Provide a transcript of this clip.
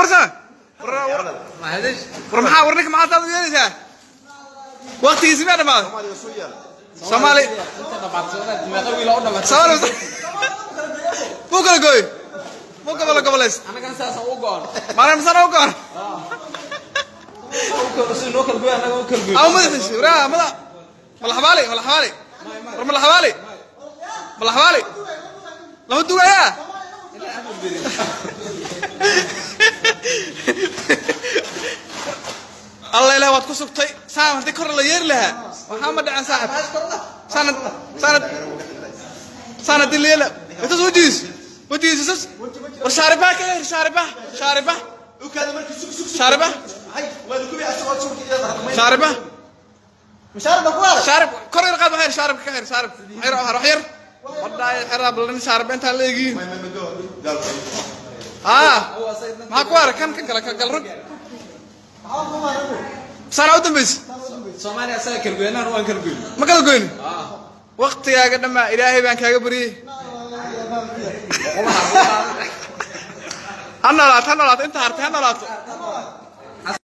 Warsa war maxaa war ninka maxaa taad u yeelaysaa? Waqtigiisi miyaa dhamaaday? Soomaali Soomaali muu kala gooy, muu gobolo goboleys, maalin masana u go'an aw madaxiisi waraa mada malaxabaali malaxabaali war malaxabaali malaxabaali lama dugayaa. Alla ilaah, waad ku sugtay saan. Haddii kor la yeeri lahaa waxaa ma dhacen saaxib. Saanad saanad saan haddii la yeeli intaas wejigiis wejigiisa sas. War shaaribaha ka her, shaaribaha shaaribaha shaaribaha shaaribaha shaarib kor yar qaad, waxyar shaaribka ka her, shaarib waxyar oo har waxyar wadhaay xeraa ballan shaarib intaan la eegiin. Aa maxaa ku hara? Kan kan kale kan kale rog saana u dambaysa. Ma kala goyni waqtigaaga dhammaa, ilaahay baan kaaga baryey. Ha noolaato, ha noolaato inta hartay, ha noolaato.